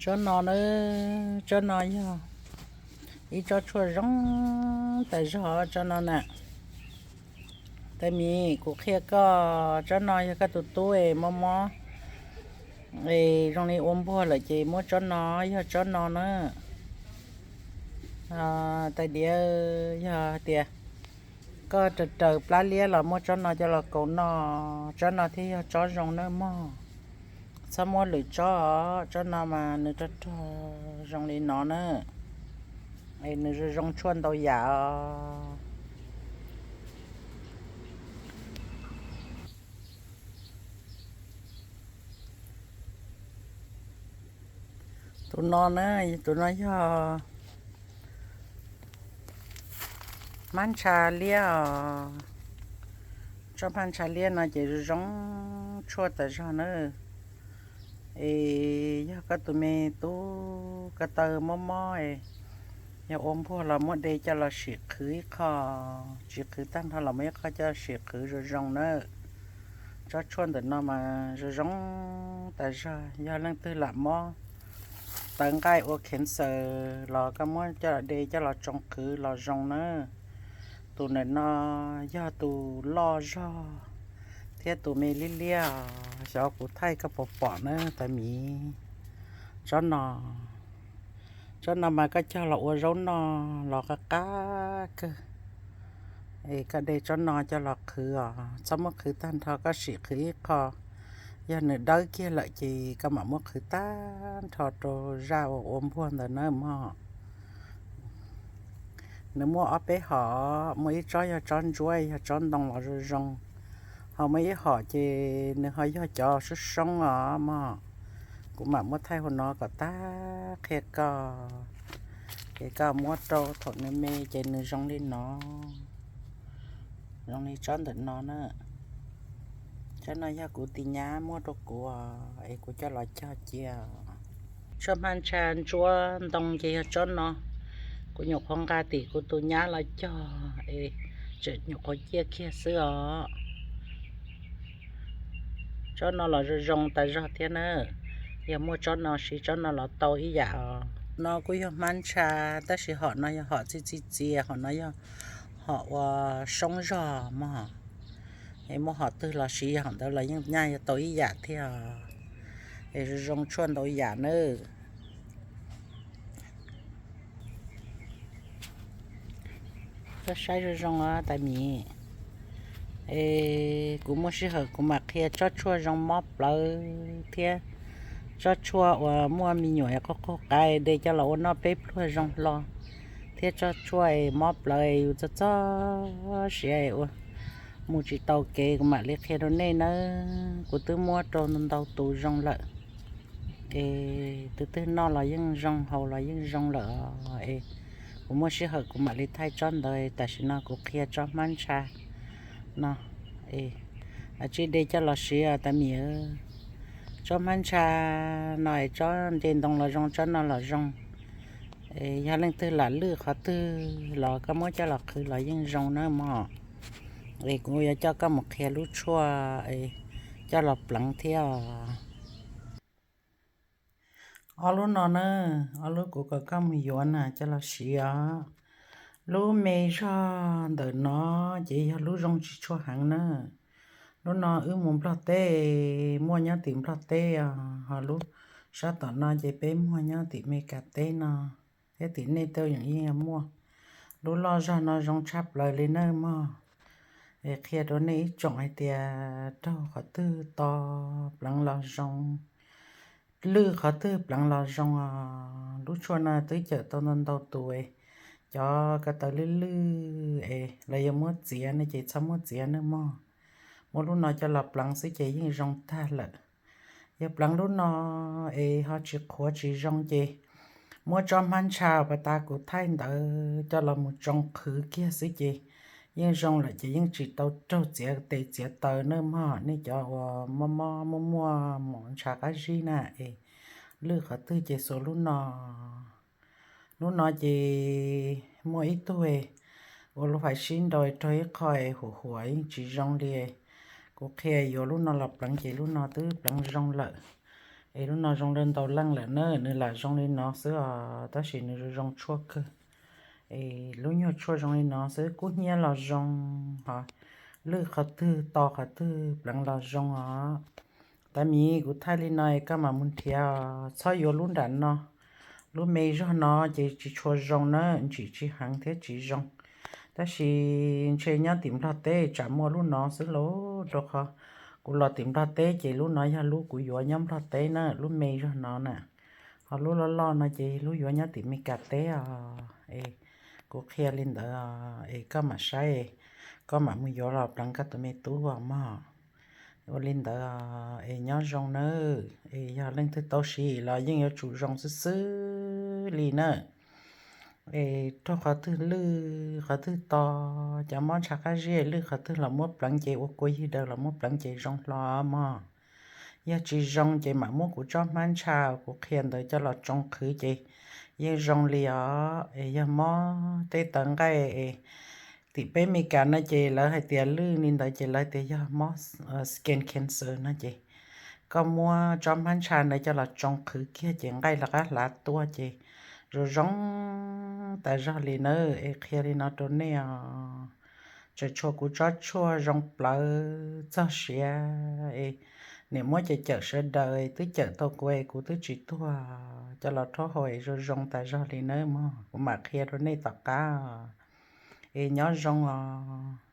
Tsob no na, tsob no yog ib tsob tshuaj zoo tas zog, tsob no na. Tais Mim, kuv qhia koj, tsob no yog koj tus tub es mob mob es zoo li ua npuag lawm ces muab tsob no, yog tsob no na. Tais Diav, yog tias koj raws raws plab liab los muab tsob no coj los kaus noj, tsob no thiaj yog tsob zoo nawb mog. Txhob muab lwm tsob os, tsob no mas nws rog rog zoo li no na, es nws zoo zoo tshuaj ntau yam os. Tus no na, tus no yog hmab ntsha liab os. Tsob hmab ntsha liab no ces zoo zoo tshuaj tas zog na. Es yog koj tus me tub ko taw mob mob, yog ua npuag los muab de coj los sim qhwv ib qho, tsis qhwv tag nrho los muab ib qho coj sim qhwv zoo zoo na. Tsob tshuaj ntawm no mas zoo zoo tas zog, yog leej twg lam mob tawv nqaij ua cancer los koj muab coj de coj los tsoo qhwv los zoo na. Tus ntawm no yog tus loj zog thiab tus me liab liab, xyov kuv thaij koj puas pom na Tais Mim. Tsob no, tsob no mas koj cog los ua zaub noj los qab qab kawg. Es koj de tsob no coj los qhwv os, txhob muab qhwv tag nrho, koj sim qhwv ib qho. Yog nws dawb kiag lawm ces koj mam muab qhwv tag nrho rau zaj uas ua npuag ntawd na mog. Nws muaj ob peb hom, muaj ib tsob yog tsob ntsuab, yog tsob ntoo los zoo zoo, ho muaj ib hom ces nws ho yog cov soob soob os mog. Kuv mam muab thaij hauv no kom tag qhia koj, ces koj muab rau thaum nws me ces nws zoo li no, zoo li tsob ntawm no na. Tsob no yog kuv tis nyab muab rau kuv es kuv coj los cog cia. Tsob hmab ntsha ntsuab ntoo ces yog tsob no. Kuv nyuam qhuav nqa tim kuv tus nyab los cog es tseem nyuam qhuav ciaj kiag xwb os. Tsob no los zoo zoo tas zog thiab na. Yog muaj tsob no siv tsob no los tau ib yam os. No kuj yog hmab ntsha, tab sis hom no yog hom txi txi txias, hom no yog hom uas soob zog mog. Es muaj hom twg los siv hom ntawd los yeej nyaj yuav tau ib yam thiab. Es zoo zoo tshuaj ntau yam nawb. Koj saib zoo zoo os Tais Mim. Es kuv muaj sij hawm kuv mam qhia tsob tshuaj zoo mob plawv thiab tsob tshuaj uas muaj me nyuam es qaug qaug qav de coj los ua noj peb pluag zoo hlo, thiab tsob tshuaj es mob plawv es yus txog txog siav es ua mus tsis tau kev kuv mam li qhia rau nej nawb. Kuv twb muab rau ntau tus zoo lawm, es tus twg noj los yeej zoo, haus los yeej zoo lawm os. Es kuv muaj sij hawm kuv mam li thaij tsob ntawd, tam sim no kuv qhia tsob hmab ntsha no. Es tsis de coj los siv Tais Mim. Tsob hmab ntsha no es tsob nce ntoo los zoo, tsob no los zoo. Yog leej twg lam lwj qhov twg los koj muab coj los qhwv los yeej zoo na mog. Es kuv yuav coj koj mus qhia lub tshuaj coj los pleev thiab. Ob lub no na, ob lub kuv kom koj mus yuav na coj los siv os. Lub me zog ntawm no ces yog lub zoo tsis tshua heev na. Lub no wb mus Nplog teb, muaj nyob tim Nplog teb os, ho lub sab tom no ces peb muag nyob tim Meskas teb no, thiab tim nej tej yeej muaj. Lub loj zog no zoo tshaj plaws li nawb mog. Es qhia rau nej ib tsoom hais tias raug qhov twg to pleev los zoo, lwj qhov twg pleev los zoo os. Lub tshuaj no twb cawm tau ntau ntau tus, cov ko taw lwj lwj es lawv yuav muab txiav ne ces txhob muab txiav nawb mog. Muab lub no coj los pleev xwb ces yeej zoo tag lawm. Yog pleev lub no es ho tsis qhuav tsis zoo ces muab tsob hmab ntsha uas pas tas kuv thaij ntawd coj los mus tsoo qhwv kiag xwb ces yeej zoo lawm, ces yeej tsis tau raug txiav tes txiav taw nawb mog. Nej cov uas mob mob muaj muaj mus ntsha qab zib na es lwj qhov twg ces xuas lub no. Lub no ces muaj ib tug ua lub fais sib nrau raug ib qho es huam huam yeej tsis zoo li. Kuv qhia yuav lub no los pleev ces lub no twb pleev zoo lawm. Es lub no zoo li ntau leej lawm na, nws lam zoo li no xwb os, tab sis nws zoo zoo tshuaj kawg. Es lub nyuag tshuaj zoo li no xwb kub hnyiab los zoo, ho lwj qhov twg to qhov twg pleev los zoo os. Tab mis kuv thaij li no es koj mam mus nrhiav, txhob yuav lub nram no. Lub me zog no ces tsis tshua zoo na, ntsim tsis heev thiab tsis zoo. Tab sis ntshe nyob tim Nplog teb tsam muaj lub no xwb lauj, rau qhov kuv los tim Nplog teb ces lub no yog lub kuv yuav nyob Nplog teb na, lub me zog no na. Ho lub loj loj no ces lub yuav nyob tim Meskas teb os. Es kuv qhia li ntawd es koj mam saib, koj mam mus yuav los pleev koj tus me tub os mog. Ua li ntawd es nyob zoo nawb, es yog leej twg tau siv los yeej yuav tsum zoo xwb xwb li na. Es rau qhov twg lwj qhov twg to, cov mob ntsha qab zib lwj qhov twg los muab pleev ces ua kua ywg daws los muab pleev ces zoo hlo mog. Yog tsis zoo ces mam muab kuv tsob hmab ntsha kuv qhia ntawd coj los tsoo qhwv ces yeej zoo li os. Es yog mob tej tawv nqaij es tim peb Meskas no ces lawv hais tias lwj li ntawd ces lawv tias yog mob skin cancer no ces koj muab tsob hmab ntsha ntawd coj los tsoo qhwv kiag ces nqaij lawv qab hlav tuaj ces zoo zoo tas zog li nawb. Es qhia li no rau nej os, tseem tshuav kuv tsob tshuaj zoo plawv txog siav es niam muab cawm cawm sawv daws, twb cawm tau kuv es kuv twb tsis tuag, coj los rhaub haus es zoo zoo tas zog li nawb mog. Kuv mam qhia rau nej tom qab, es nyob zoo os.